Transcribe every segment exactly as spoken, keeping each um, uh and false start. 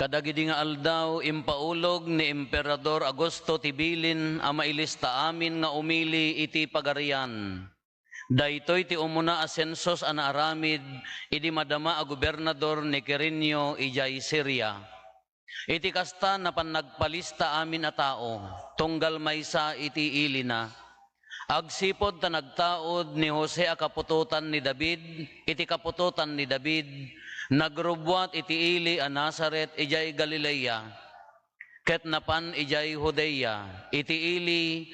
Kadagidi nga aldaw, impaulog ni Emperador Augusto ti bilin a mailista amin nga umili iti pagarian. Daytoy ti umuna a sensus a naaramid idi madama a gobernador ni Quirinio idiay Siria. Iti kasta, napan nagpalista amin a tao, tunggal maysa iti ilina. Agsipud ta nagtaud ni Jose a kaputotan ni David, iti kaputotan ni David, nagrubbuat iti ili a Nazaret idiay Galilea, ket napan idiay Judea, iti ili,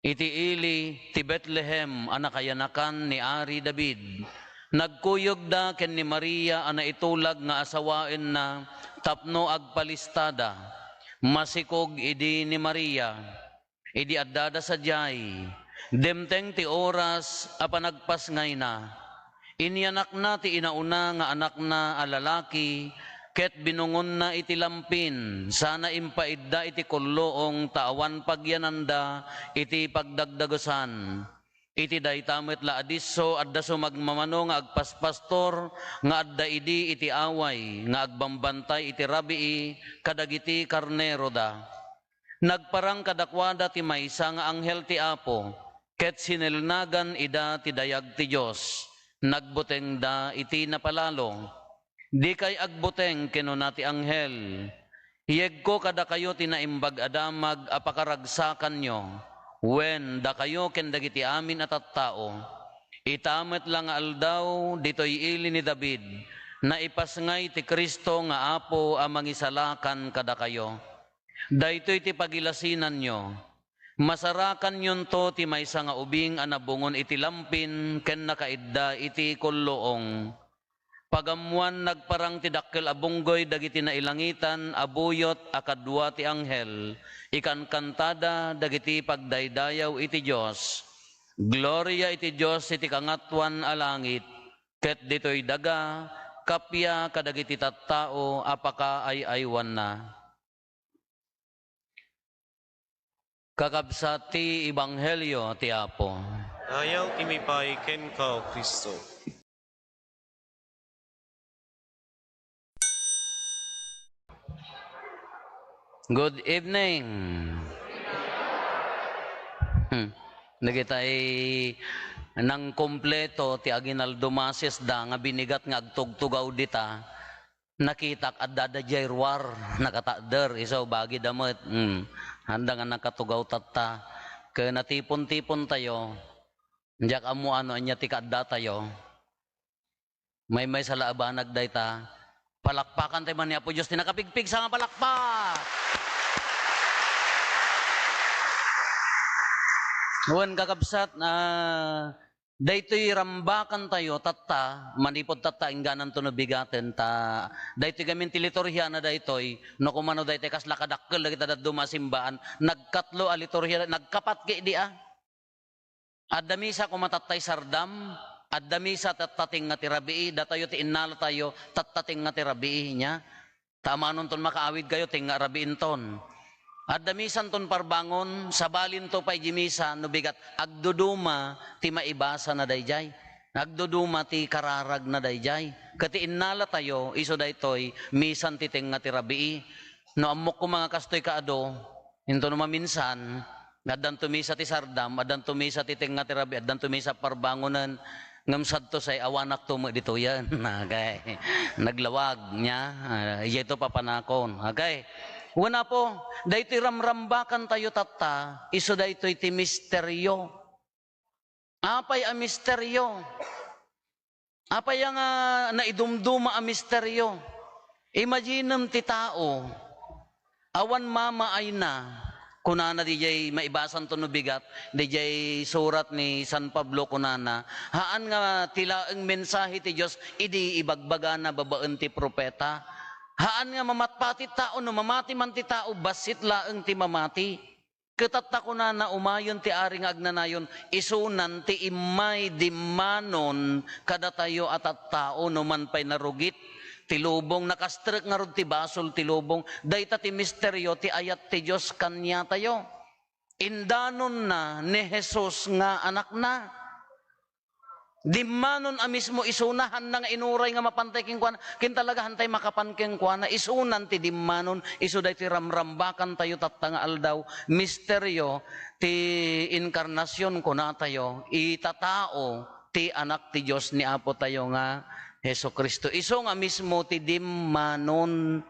iti ili ti Betlehem a nakayanakan ni Ari David. Nagkuyogda ken ni Maria a naitulag nga asawaenna tapno agpalistada. Masikog idi ni Maria. Idi addada sadiay, dimteng ti oras a panagpasngayna. Inyanakna ti inauna nga anakna a lalaki, ket binungonna iti lampin, sana impaidda iti kulluong ta awan pagyananda iti pagdagdagusan. Iti dayta met la a disso, adda sumagmamano nga agpaspastor nga adda idi iti away nga agbambantay iti rabii kadagiti karneroda. Nagparang kadakuada ti maysa nga anghel ti Apo, ket sinelnagan ida ti dayag ti Dios. Nagbutengda iti napalalo. "Dikay agbuteng," kinuna ti anghel. "Yegko kadakayo ti Naimbag a Damag a pakaragsakanyo, wen, dakayo ken dagiti amin a tattao. Ita met la nga aldaw, ditoy ili ni David, naipasngay ti Cristo nga Apo a Mangisalakan kadakayo." Daytoy ti pagilasinanyo. Masarakanyonto ti maysa nga ubing a nabungon iti lampin ken nakaidda iti kulluong. Pagammoan, nagparang ti dakkel a bunggoy dagiti nailangitan a buyot a kadua ti anghel, ikankantada dagiti pagdaydayaw iti Dios. Gloria iti Dios iti kangatoan a langit, ket ditoy daga, kappia kadagiti tattao a pakaay-aywanna. Kakabsat ti ebanghelio ti Apo. Nayaw ti maipaay kenka, O Cristo. Good evening. Hmm. Dagitay nangkompleto ti aginaldo masesda nga binigat nga agtugtugaw dita. Nakitak adda daydiay ruar, nakatakder, isu bagida met. Hmm. Anda nga nakatugaw tatta. Ket natipon-tipon tayo. Diak ammo no ania ti kaadda tayo. Maymaysa la a banag dayta. Palakpakan tayo man ni Apo Dios ti nakapigpigsa nga palakpak. Wen, kakabsat, ah, daytoy rambakan tayo tatta, manipud tatta, inggananto no bigaten ta, daytoy gamin ti liturhiana daytoy, no kumano daytoy kasla kadakkel dagiti dadduma a simbaan, nagkatlo a liturhia, nagkapat kadi a. Adda misa koma tattay sardam, adda misa tatta tengnga ti rabii, datayo ti innalatayo, tatta tengnga ti rabii, nia. Ta amanonton makaawidkayo, tengnga rabiinton. Adda misanton parbangon, sabalinto pay di misa, no bigat, agduduma ti maibasana daydiay. Agduduma ti kararagna daydiay. Ket ti innalatayo, isu daytoy, misan ti tengnga ti rabii. No ammok koma nga kastoy kaadu, intono maminsan, addanto misa ti sardam, addanto misa ti tengnga ti rabii, addanto misa parbangonen, ngem sadto say awanakto met ditoyen. Okay. Naglawag, nia? Ah, idiayto papanakon. Okay. Wen, Apo, daytoy ramrambakan tayo tatta, isu daytoy ti misterio. Apay a misterio? Apay a nga naidumduma a misterio? Imaginem ti tao, awan mamaayna, kunana didiay maibasanto no bigat, didiay surat ni San Pablo kunana, haan nga ti laeng mensahe ti Dios idi ibagbagana babaen ti propeta. Haan nga mamatpati ti tao, no mamati man ti tao, bassit laeng ti mamati. Ket tatta kunana, umayon ti ari nga agnanayon, isunan ti immay dimmanon kadatayo a tattao no man pay narugit ti lubong, nakastrek ngarud ti basol ti lubong. Dayta ti misterio ti ayat ti Dios kaniatayo. Indanonna ni Jesus nga Anakna. Dimmanon a mismo isuna, hanna nga inuray nga mapantay kenkuana, ken talaga hantay makapan kenkuana, isunan ti dimmanon, isu daytoy ramrambakantayo tatta nga aldaw, misterio ti inkarnasion kunatayo, itatao ti Anak ti Dios ni Apo tayo nga Jesu-Cristo. Isu nga mismo ti dimmanon.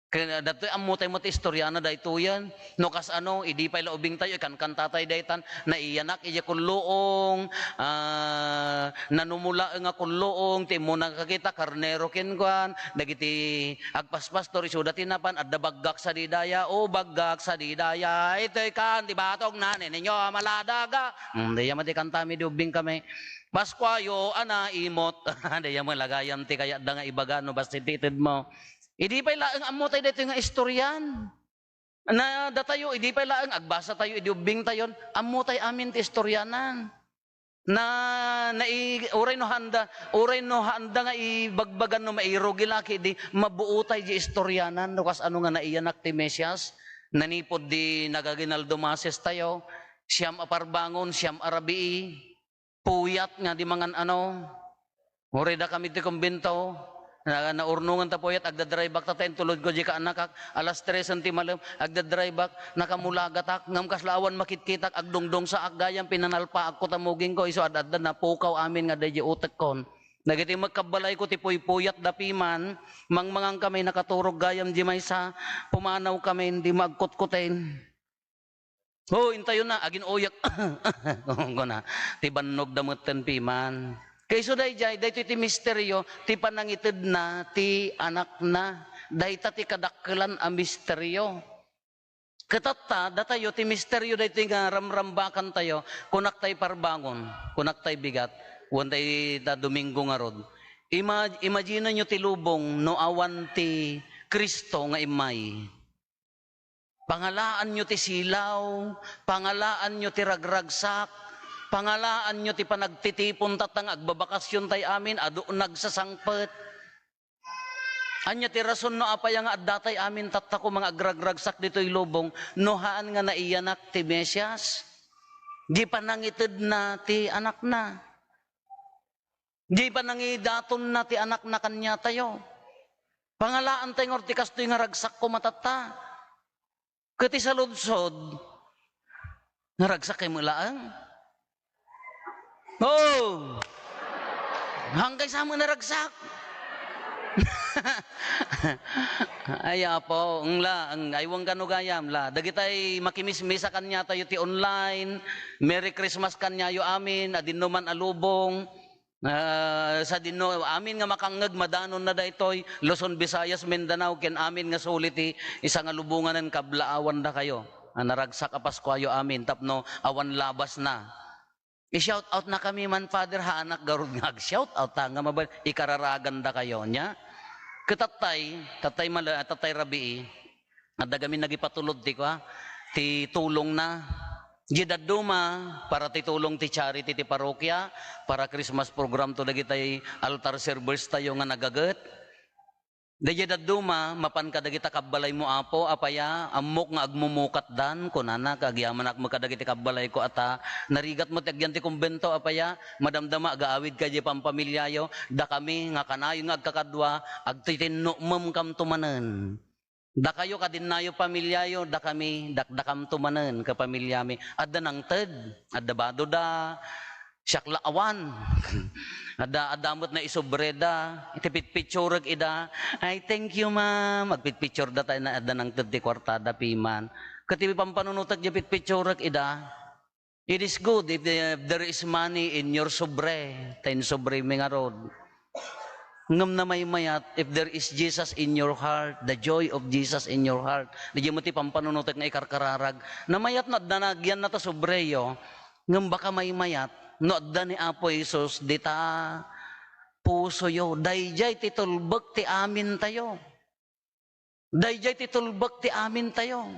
Ken, ah, datoy, ammotay met ti istoriana daytoyen. No kasano, idi pay la ubingtayo, ikankantatay daytan, naiyanak idiay kulluong, ah, nanumula nga kulluong, ti immuna nga kakita, karnero kenkuan, dagiti agpaspastor, isuda ti napan, adda baggak sadi daya, o baggak sadi daya, itoy kan, ti batongna, neninyo, maladaga. Hmm, dayta met ti kantami, idi ubbingkami. Paskuayo a naimot. Dayta met la gayam ti kayatda nga ibaga, no, basta itedmo. Idi pay laeng ammotay daytoy nga istorian. Na datayo, idi pay laeng agbasatayo, idi ubbingtayon, ammotay amin ti istorianan. Na, nai-, uray no handa, uray no handa nga ibagbagan no mairugi la ketdi, mabuotay di istorianan, no kasano nga naiyanak ti Mesias, nanipod di nagaginaldo Mesias tayo, siam a parbangon, siam a rabii, puyat nga di mangan ano. Uray dakami ti kumbento, na, naurnongan ta puyat, agdadrive-ak ta ta intulodko di kaannakak, alas tresen ti malem, agdadrive-ak, nakamulagatak, ngem kasla awan makitkitak, agdungdungsaak gayam, pinanalpaakko ta mugingko, isu ad-adda, napukaw amin nga adda di utekkon. Dagiti met kabbalayko ti puypuyat da piman, mangmangan kami, nakaturog gayam di maysa, pumanaw kami, di maagkutkutin. O, intayo na, agin-uyak. Kuna, ti bannogda metten piman. Kaiso daydiay, daytoy ti misterio, ti panangitedna ti Anakna. Dayta ti kadakkelan a misterio. Ket tatta, datayo, ti misterio daytoy nga ramrambakantayo, kunak tay parbangon, kunak tay bigat, wen tay ta Domingo ngarud. Ima-, imaginenyo ti lubong no awan ti Cristo nga immay. Pangalaanyo ti silaw, pangalaanyo ti ragragsak, pangalaanyo ti panagtitipon tatta nga agbabakasiontay amin, adu nagsasangpet. Ania ti rason no apay nga addatay amin tatta koma nga agragragsak ditoy lubong no haan nga naiyanak ti Mesias? Di panangitedna ti Anakna. Di panangidatonna ti Anakna kaniatayo. Pangalaantay ngarud ti kastoy nga ragsak koma tatta. Ket ti saludsod, naragsak kay met laeng? O! Hankay sa met naragsak? Ay, Apo, eng la, eng, ay, wen kano gayam la. Dagitay makimismisa kaniatayo ti online, Merry Christmas kaniayo amin, adinno man a lubong. Ah, sadino, amin nga makangngeg, madanonna daytoy, Luzon, Visayas, Mindanao, ken amin nga suli ti isa nga lubonganen, kablaawandakayo. A naragsak a Paskuayo amin tapno awan labasna. I-shout out na kami man, Father, haanak garud nga ag-shout out ta nga mabal-, ikararagandakayo. Nia? Ket tattay, tattay mala-, tattay rabii, adda gamin nagipatulod ti kua, ti tulongna. Diay dadduma, para ti tulong ti charity ti parokia, para Christmas program to dagitay altar servers tayo nga nagaget. Daydiay dadduma, mapan kadagita kabbalaymo, Apo, apaya, ammok nga agmumukatdan, kunana, kagyamanak met kadagiti kabbalayko a ta, narigat met ti agyan ti kumbento, apaya, madamdama, agaawidka diay pampamiliayo, dakami nga kanayon nga agkakadua, agtitinnumemkamto manen. Dakayo, kadinnayo, pamiliayo, dakami, dakdakamto manen, ka pamiliami. Adda nangted, adda bado da, siak la awan. Adda, adda met naisubre da, iti pitpitsurek ida. Ay, thank you, ma'am. Agpitpitsur da tayo na adda nangted ti kuartada piman. Ket ti pampanunotek diay pitpitsurek ida, it is good if the, there is money in your sobre, ta insobremi ngarud. Ngem namaymayat if there is Jesus in your heart, the joy of Jesus in your heart. Diay met ti pampanunotek nga ikarkararag. Namayat no adda na agyanna ta sobreyo, ngem baka maymayat no adda ni Apo Jesus dita pusoyo. Daydiay ti tulbek ti amintayo. Daydiay ti tulbek ti amintayo.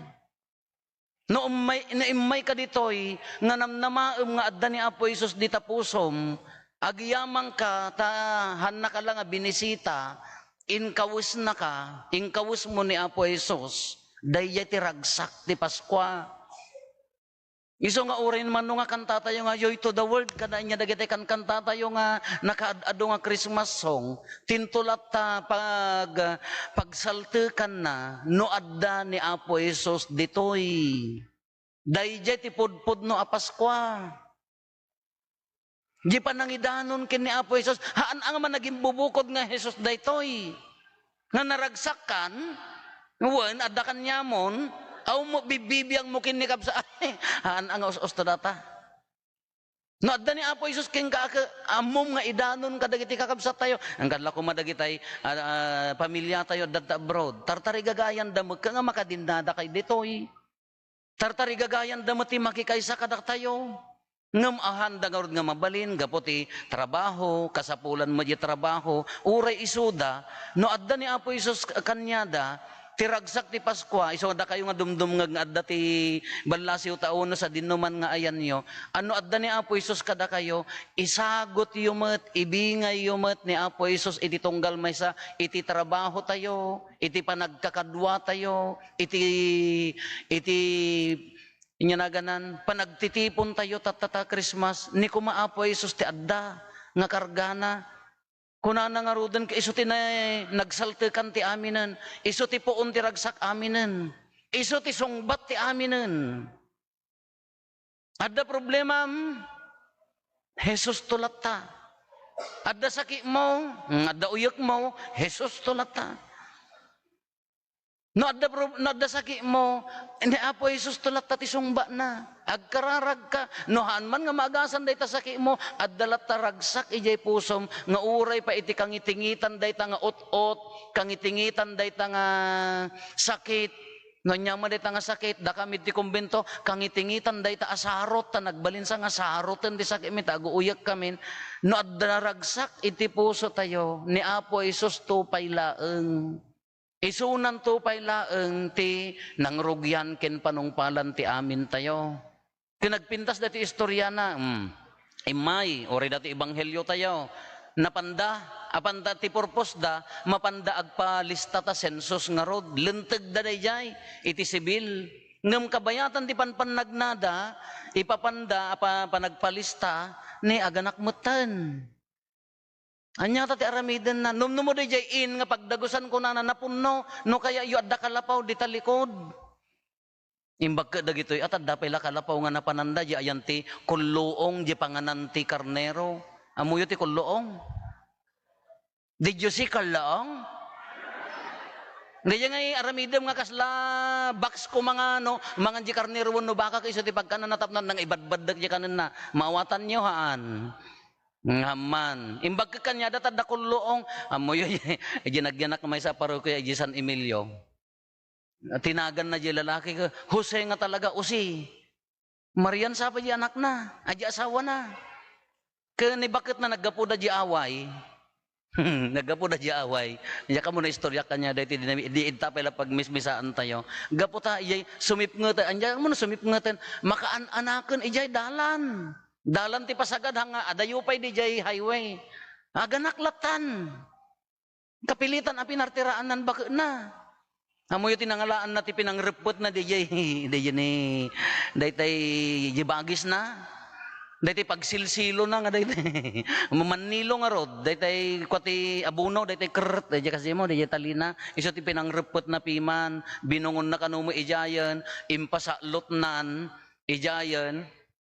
No ummay-, no immayka ditoy nga namnamaem nga adda ni Apo Jesus dita pusom, agyamanka ta hannaka la nga binisita, inkawesnaka, inkawesmo ni Apo Jesus. Daydiay ti ragsak ti Paskua. Isu nga uray man no nga kantatayo nga Joy to the World, kada ania dagiti kankantatayo nga nakaad-adu nga Christmas song, tinto latta pag-, pagsaltekanna no adda ni Apo Jesus ditoy. Daydiay ti pudpudno a Paskua. Di panangidanon ken ni Apo Jesus, haan a nga managimbubukod nga Jesus daytoy. Nga naragsak kan, wen, adda kaniamon, aw mo, bibibiang mo ken ni kabsa-, haan a nga us-usto data. No adda ni Apo Jesus kenka, ammom nga idanon kadagiti kakabsat tayo. Anggan la koma dagitay, ah, ah, pamilya tayo, adda abroad. Tartarigagayan da met ka nga makadinnada kay ditoy. Tartarigagayan da met ti makikaysa kadatayo. Ngem ahan da ngarud nga mabalin gapu ti trabaho, kasapulan met diay trabaho, uray isuda, no adda ni Apo Jesus kaniada, ti ragsak ti Paskua, isu dakayo nga dumdumngeg nga adda ti ballasiw ta uno sadinoman nga ayanyo, a no adda ni Apo Jesus kadakayo, isagutyo met, ibingayyo met ni Apo Jesus iti tunggal maysa, iti trabaho tayo, iti panagkakadua tayo, iti, iti, inyanagan, panagtitipon tayo tatta ta Christmas, ni koma Apo Jesus ti adda nga kargana. Kunana ngaruden ket isu ti na-, nagsaltekan ti aminen, isu ti puon ti ragsak aminen, isu ti sungbat ti aminen. Adda problemam, Jesus to latta. Adda sakitmo, mm, adda uyekmo, Jesus to latta. No adda prob-, no adda sakitmo, ni Apo Jesus to latta ti sungbatna. Agkararagka, no haan man nga maagasan dayta sakitmo, adda latta ragsak idiay pusom nga uray pay iti kangitingitan dayta nga ut-ot, kangitingitan dayta nga sakit, no ania man dayta nga sakit, dakami ti kumbento, kangitingitan dayta a sarot, ta nagbalinsa nga saroten ti sakitmi, ta aguuyekkamin. No adda ragsak iti pusotayo, ni Apo Jesus to pay laeng. Isunanto pay laeng ti nangrugian ken panungpalan ti amintayo. Ti nagpintas dati istoriana, mm, immay, uray dati ebanghelio tayo. Napanda, apanta ti purpose da, mapanda agpalista ta census ngarud. Lentegda daydiay iti sibil. Ngem kabayatan ti panpannagnada, ipapanda a pa-, panagpalista, ni aganak metten. Ania ta ti aramidenna? Numnumod idiay inn nga pagdagusan kunana, napunno, no kayatyo adda kalapaw dita likod. Imbag ket dagitoy, at adda pay la kalapaw nga napananda, di ayan ti kulluong, di panganan ti karnero. Ammoyo ti kulluong? Did you see kulluong? Daydiay nga aramidem nga kasla box ko mga, no, mangan di karnero wenno baka, ket isu ti pagkanana tapno nang ibadbaddek di kanenna. Maawatanyo, haan. Nga man. Imbag ket kaniada ta adda kulluong. Ammoyo, idiay nagyanak maysa a parokya idiay San Emilio. Tinaganna diay lalaki, Jose nga talaga, Jose. Marian sa pay diay anakna, a diay asawana. Ket ni baketna naggapuda diay away. Naggapuda diay away. Diak ammo naistoryak kaniada iti di, di, ita pay la pagmismisaantayo. Gapu ta, idiay sumipngeten, ania ammo no sumipngeten, makaan-anaken idiay dalan. Dalan ti pasagad, haan nga adayo pay didiay highway. Aganak lattan. Kapilitan a pinartiraan nan baketna. Ammoyo ti nangalaanna ti pinangreppetna didiay, didiay ni, daytay di bagisna. Daytay pagsilsilona nga daytay. Mannilo ngarud, daytay kua ti abono, daytay krrrt, daydiay kasdimo, daydiay talina. Isu ti pinangreppetna piman, binungonna kano met idiayen, impasaklotnan, idiayen.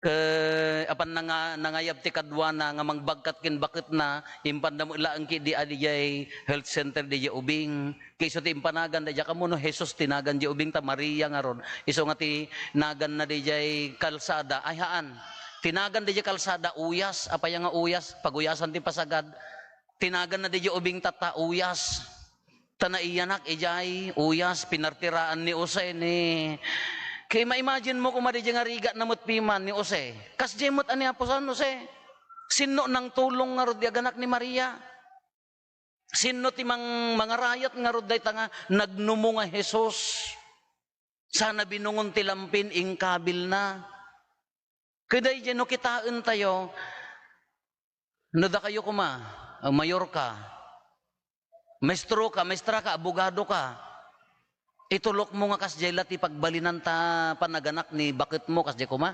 Ket apan nanga-, nangayab ti kaduana nga mangbagkat ken baketna, impanda met laeng ketdi a didiay health center didiay ubing. Ket isu ti impanaganda, diak ammo no Jesus ti nagan diay ubing ta Maria ngarud. Isu nga ti naganna didiay kalsada, ay haan. Ti nagan didiay kalsada, uyas, apay nga uyas, paguyasan ti pasagad. Ti naganna didiay ubing tatta, uyas. Ta naiyanak idiay uyas, pinartiraan ni Jose ni, kay ma-imagine mo koma didiay nga rigatna met piman ni Jose. Kasdiay met a ni Apo San Jose. Sinno nangtulong ngarud diay aganak ni Maria? Sinno ti mang-, mangarayat ngarud dayta nga nagnumo nga Jesus? Sana binungon ti lampin, inkabilna. Ket daydiay no kitaentayo, no dakayo koma, ah, mayor ka, maestro ka, maestra ka, abogado ka, itulokmo nga kasdiay la ti pagbalinan ta panaganak ni baketmo, kasdiay koma?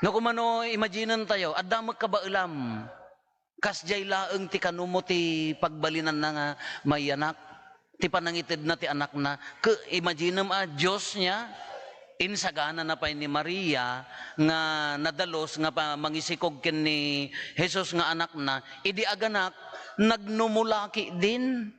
No kumano, imaginen tayo, adda met kabaelam. Kasdiay laeng ti kanumo ti pagbalinanna nga mayanak, ti panangitedna ti anakna. Ke-, imaginem a Dios nia, insaganana pay ni Maria nga nadalus nga pa-, mangisikog ken ni Jesus nga anakna, idi aganak, nagnumo laki din.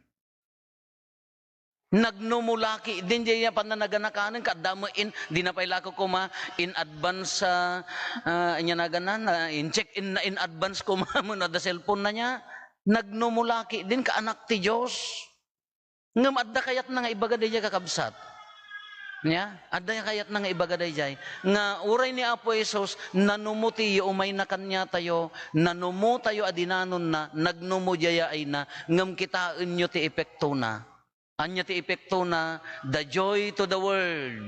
Nagnumo laki din diay pannanaganakanen, ket adda met in, dina pay la koma in advance, ah, ah, ania naganan, ah, in check in, in advance koma, no adda cellphone na nia. Nagnumo laki din, kaanak ti Dios. Ngem adda kayatna nga ibaga daydiay, kakabsat. Nia? Adda kayatna nga ibaga daydiay. Nga uray ni Apo Jesus, nanumo ti umayna kaniatayo, nanumo tayo a dinanonna, nagnumo diay a ayna, ngem kitaenyo ti epektona. Ania ti epektona? The joy to the world.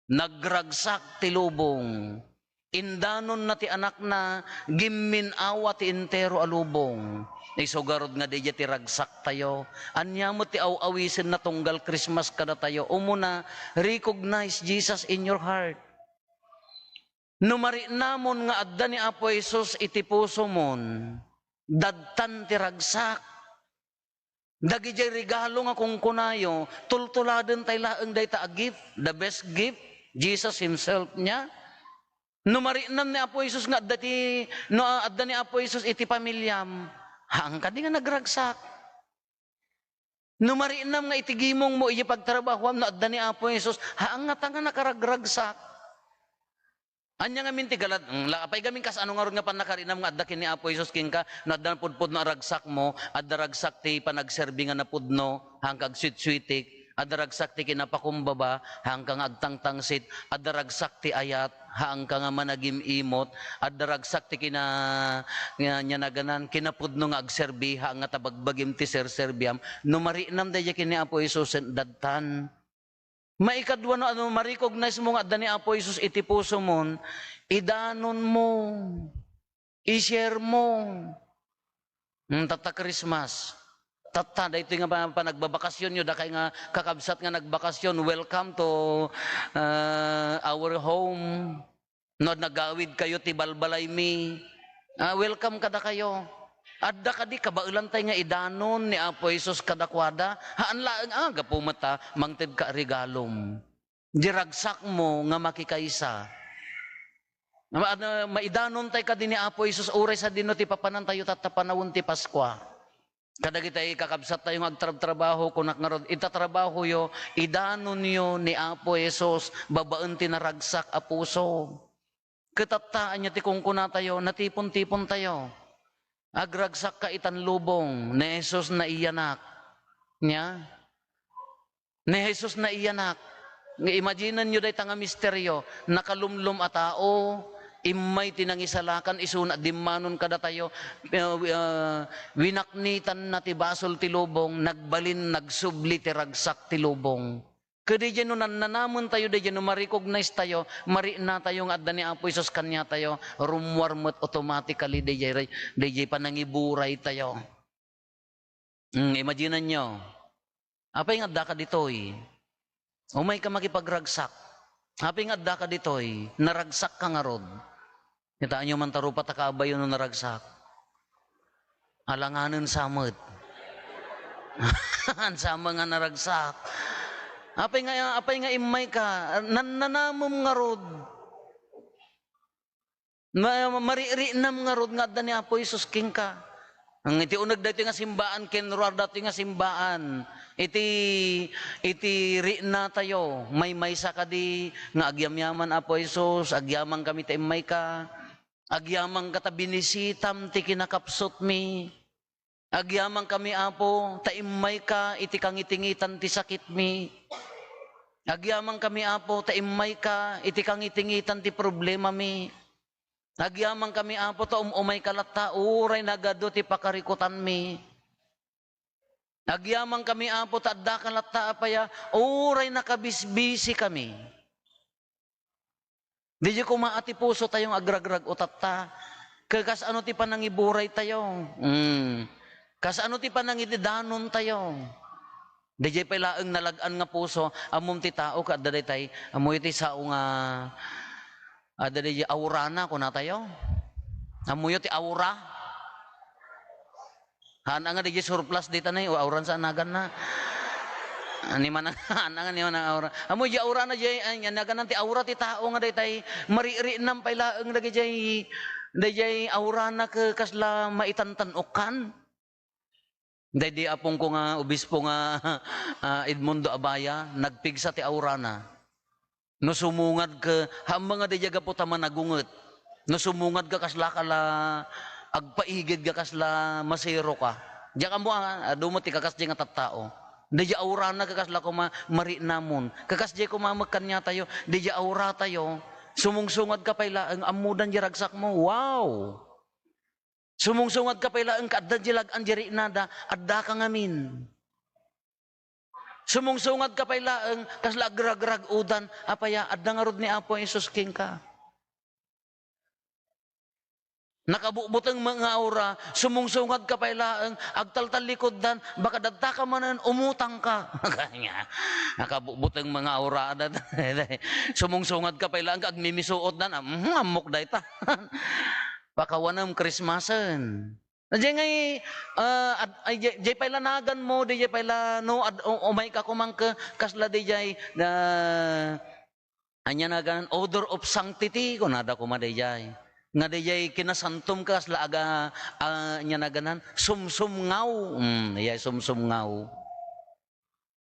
Nagragsak ti lubong. Indanonna ti anakna, gimmin-awa ti entero a lubong. Isu garud nga daydiay ti ragsaktayo. Ania met ti aw-awisenna tunggal Christmas kadatayo? Umuna, recognize Jesus in your heart. No mariknamon nga adda ni Apo Jesus iti pusomon, dadtan ti ragsak. Dagidiay regalo nga kunkunayo, tultuladen tay laeng dayta a gift, the best gift, Jesus himself nia. No mariknam ni Apo Jesus nga adda ti, no, ah, adda ni Apo Jesus iti pamiliam, haan kadi nga nagragsak. No mariknam nga iti gimongmo, iti pagtrabahoam, no adda ni Apo Jesus, haan ngata nga nakaragragsak. Ania ngamin ti galad-, mm, la, apay gamin kasano ngarud nga pannakarinam nga adda ken ni Apo Jesus kenka, no adda pudpudno a ragsakmo, adda ragsak ti panagserbi nga napudno, haanka agsuitsuitik, adda ragsak ti kinapakumbaba, haanka nga agtangtangsit, adda ragsak ti ayat, haanka nga managim-imot, adda ragsak ti kina-, nga, nia naganan, kinapudno nga agserbi, haan ngata bagbagim ti serserbiam. No mariknam daydiay ken ni Apo Jesus, dadtan. Maikadua, no, ano, ma-recognize mo nga adda ni Apo Jesus iti pusomon, idanonmo, i-share mo. Hmm, tatta Christmas. Tatta, daytoy nga pa-, panagbabakasyonyo, dakay nga kakabsat nga nagbakasyon, welcome to, ah, our home. No nagawid kayo ti balbalaymi, ah, welcome kadakayo. Adda kadi kabaelantay nga idanon ni Apo Jesus kadakuada? Haan laeng, ah, gapu met ta mangtedka regalom. Di ragsakmo nga makikaysa. Ma-, ano, maidanontay kadi ni Apo Jesus uray sadino ti papanantayo tatta panawen ti Paskua. Kadagiti kakabsattayo nga agtrabtrabaho, kunak ngarud, ita trabahoyo, idanonyo ni Apo Jesus babaen ti naragsak a puso. Ket tatta, ania ti kunkunatayo, natipon-tipontayo. Agragsakka itan lubong, ni Jesus naiyanak. Nia? Ni Jesus naiyanak. Nga imaginenyo dayta nga misterio, nakalumlom a tao, immay ti nangisalakan, isuna dimmanon kadatayo, eh, wi-, ah, winaknitanna ti basol ti lubong, nagbalin, nagsubli ti ragsak ti lubong. Ket daydiay no nannanamentayo, daydiay no ma-recognize tayo, mariknatayo nga adda ni Apo Jesus kaniatayo, rummuar met automatically daydiay, daydiay panangiburaytayo. Hmm, imaginenyo. Apay nga addaka ditoy? Umayka makipagragsak. Apay nga addaka ditoy? Naragsakka ngarud. Kitaenyo man ta rupat a kabayo no naragsak. Alanganen sa met. Haan sa met nga naragsak. Apay nga, apay nga immayka? Nannanamem ngarud. Ma-, maririknam ngarud nga adda ni Apo Jesus kenka. Ang iti uneg daytoy nga simbaan, ken ruar daytoy nga simbaan. Iti, iti riknatayo, maymaysa kadi nga agyamyaman, Apo Jesus, agyamankami ta immayka. Agyamankata binisitam ti kinakapsutmi. Agyamankami, Apo, ta immayka iti kangitingitan ti sakitmi. Agyamankami, Apo, ta immayka iti kangitingitan ti problemami. Agyamankami, Apo, ta um-umayka latta uray nagadu ti pakarikutanmi. Agyamankami, Apo, ta addaka latta a paya uray nakabisbisikami. Daydiay koma a ti pusotayo nga agragrag-o tatta. Ka-, kasano ti panangiburaytayo? Mm. Kasano ti panangidanontayo? Daydiay pay laeng nalag-an nga puso, ammom ti tao ket adda daytay, ammoyo ti sao nga Adda diay aurana, kunatayo. Ammoyo ti aura? Haan nga diay surplus dita nay, o auran sa anaganna. Ani man, haan nga ni man aura. Ammo diay aurana diay, ay, anaganna ti aura ti tao nga daytay, maririnnam pay laeng dagijay, dagijay aurana ke kasla maitantan-okkan. Daydi apongko nga obispo nga, ah, Edmundo Abaya, nagpigsa ti aurana. No sumungad ka, haan nga daydiay gapu ta managunget. No sumungad ka, kasla ka la agpaigid ka, kasla masero ka. Diak ammo, ah, adu met ti kakasdiay nga tattao. Daydiay aurana ka kasla koma mariknamon. Kakasdiay koma met kaniatayo, daydiay auratayo. Sumungsungad ka pay laeng, ammodan diay ragsakmo. Wow! Sumungsungad ka pay laeng ka adda diay lag-an diay riknada, addaka ngamin. Sumungsungad ka pay laeng, kasla agragrag-odan, apay a, adda ngarud ni Apo Jesus kenka. Nakabutbuteng met nga aura, sumungsungad ka pay laeng, agtaltallikuddan, baka daddaka manen, umutangka. Kanya, nakabutbuteng met nga aura, adat. Sumungsungad ka pay laeng, agmimisuotdan, ah, mhm, ammok dayta. Pakawanem Christmasen. Diay ngay, ah, ad-, ay, diay, diay pay la naganmo, diay pay la, no, ad-, u-, umayka koma ket kasla diay, ah, ania nagan, odor of sanctity, kunada koma diay. Nga diay kinasantom kasla aga, ah, ania naganan, sumsumngaw. Mm, diay sumsumngaw.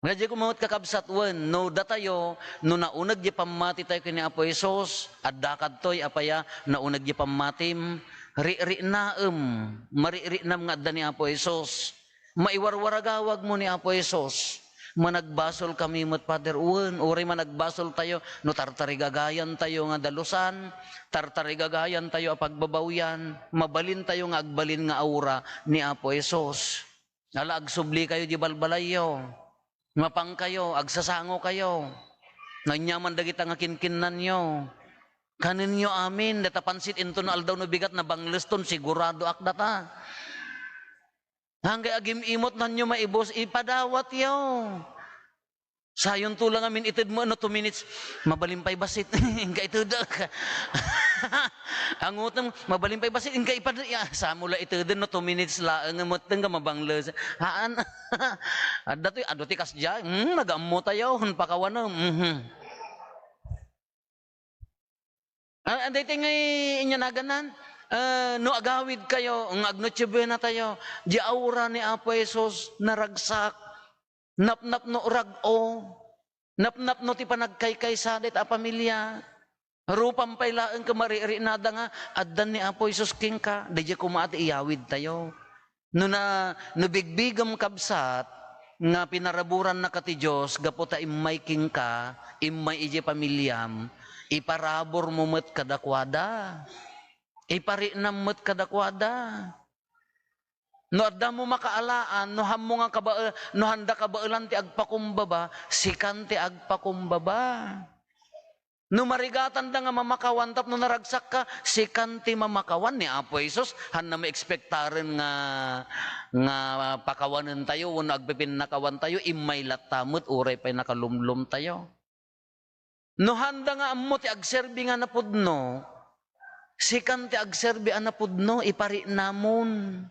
Nga diay koma met, kakabsat, wen, no datayo, no nauneg diay pammatitayo ken ni Apo Jesus, adda kadtoy, apay a, nauneg diay pammatim, riknaem, mariknam nga adda ni Apo Jesus. Maiwarwaragawagmo ni Apo Jesus. Managbasolkami met, Father, wen, uray managbasoltayo, no tartarigagayantayo nga dalusan, tartarigagayantayo a pagbabawian, mabalintayo nga agbalin nga aura ni Apo Jesus. Ala, agsublikayo diay balbalayyo. Mapangkayo, agsasangokayo. Naanyaman dagita nga kinkinnanyo. Kanenyo amin, data pansit inton no aldaw no bigat, nabangleston, siguradoak data. Haanay agim-imot, nanyo maibus, ipadawatyo. Sayonto la ngamin ited mo, no, two minutes, mabalin pay bassit. Inka itedek. Angutem, mabalin pay bassit, inka ipad-, ya, samo la iteden, no, two minutes laeng, metten ka mabangles. Haan. Adda toy, adu ti kasdiay. Hmm, nagaammotayo, pakawanem. Mhm. Ah, daytoy ngay ania naganan, ah, no agawidkayo, nga ag-Noche Buenatayo, diay aura ni Apo Jesus, naragsak, napnapno rag-o, napnapno ti panagkaykaysa dayta a pamilia. Rupam pay laeng ket mariknada nga addan ni Apo Jesus kenka, daydiay koma ti iyawidtayo. No na, no bigbigem, kabsat, nga pinaraburannaka ti Dios gapu ta immay kenka, immay idiay pamiliam, iparaburmo met kadakuada. Ipariknam met kadakuada. No addamo makaalaan, no haanmo nga kabae-, no haanda kabaelan ti agpakumbaba, sikan ti agpakumbaba. No marigatanda nga mamakawan tapno naragsakka, sikan ti mamakawan. Ni Apo Jesus, haanna maekspektaren nga, nga pakawanentayo wenno agpipinnakawantayo, immay latta met uray pay nakalumlomtayo. No haanda nga ammo ti agserbi nga napudno, sikan ti agserbi a napudno, ipariknamon.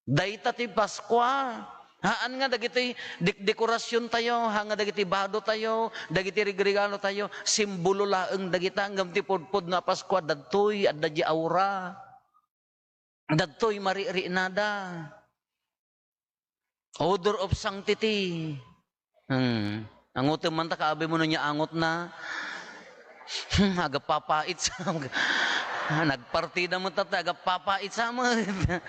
Dayta ti Paskua. Haan nga dagiti dek-, dekorasiontayo, haan nga dagiti badotayo, dagiti regregalotayo, simbolo laeng dagita, ngem ti pudpudno a Paskua, dagtoy, adda diay aura. Dagtoy, mariknada. Odor of sanctity. Hmm. Angutem man ta, kaabay mo no nia angutna. Hmm, agpapait sa, nagpartida met ta, agpapait sa met.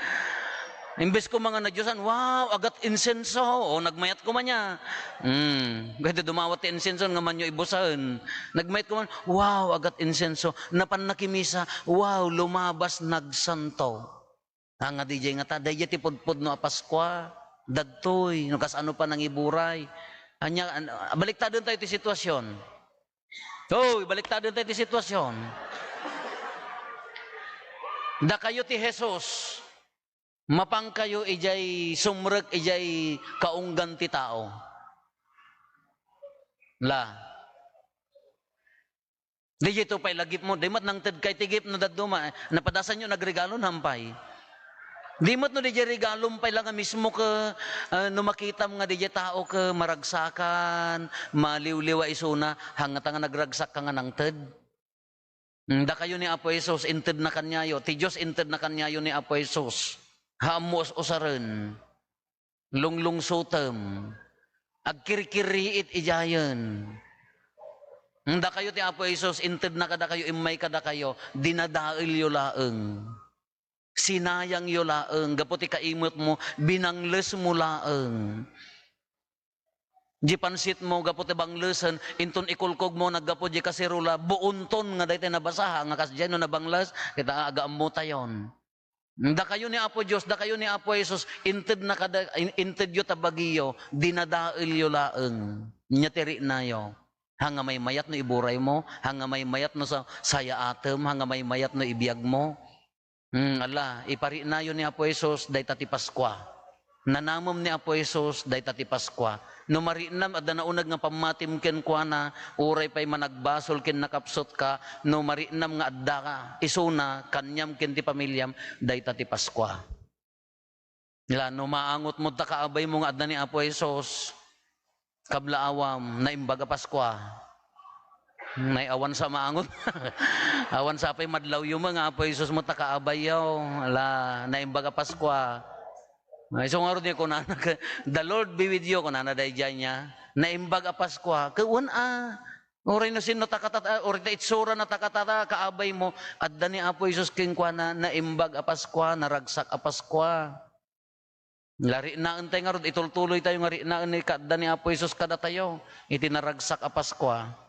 Imbes koma nga nadiosan, "Wow, agat insenso." O, nagmayat koma nia. Hmm, pwede dumawat ti insenso nga manyo ibusaen. Nagmayat koma, "Wow, agat insenso. Napan nakimisa. Wow, lumabas, nagsanto." Nga diay nga ta, daydiay ti pudpudno a Paskua. Dagtoy, no kasano pa nangiburay. Ania, an-, baliktadentayo ti sitwasyon. Hoy, baliktadentayo ti sitwasyon. Dakayo ti Jesus. Mapangkayo idiay sumrek idiay kaunggan ti tao. La. Diay to pay la gift mo, di met nangted ka iti gift no dadduma, eh, napadasanyo nagregalo, nampay. Di met no diay regalom pay la nga mismo ke, ah, no makitam nga diay tao ke maragsakan, maliwliwa isuna, hangngata nga nagragsakka nga nangted. Hmm, dakayo ni Apo Jesus, intedna kaniayo. Ti Dios, intedna kaniayo ni Apo Jesus. Haan mo us-usaren. Lunglungsotem. Agkirkiriit idiayen. Hmm, dakayo ti Apo Jesus, intedna kadakayo, immay kadakayo, dinadaelyo laeng. Sinayangyo laeng, gapu ti kaimetmo, binanglesmo laeng. Di pansitmo, gapu ti banglesen, inton ikulkogmo, naggapu di kaserola, buonton nga daytoy nabasa, ha, nga kasdiay no nabangles, kita, agaammotayon. Dakayo ni Apo Dios, dakayo ni Apo Jesus, intedna kada, in-, intedyo ta bagiyo, dinadaelyo laeng. Nia ti riknayo. Haan nga maymayat no iburaymo, haan nga maymayat no sa-, sayaatem, haan nga maymayat no ibiagmo. Hmm, ala, ipariknayo ni Apo Jesus, dayta ti Paskua. Nanamem ni Apo Jesus, dayta ti Paskua. No mariknam, adda nauneg nga pammatim kenkuana, uray pay managbasol ken nakapsutka, no mariknam nga adda ka, isuna, kaniam ken ti pamiliam, dayta ti Paskua. Ila, no maangotmo ta kaabaymo nga adda ni Apo Jesus, kablaawam, naimbag a Paskua. Nay, awan sa maangot. Awan sa pay madlawyo met nga Apo Jesus met ta kaabayyo. Ala, naimbag a Paskua. Ay, so ngarud ni kunana, "The Lord be with you," kunana daydiay nia. Naimbag a Paskua. Kawan a, uray no sino ta katata, uray ta itsura na ta katata, kaabaymo, adda ni Apo Jesus kenkuana, naimbag a Paskua, naragsak a Paskua. Lariknaentayo ngarud, itultuloytayo nga riknaen ni kaadda ni Apo Jesus kadatayo, iti naragsak a Paskua.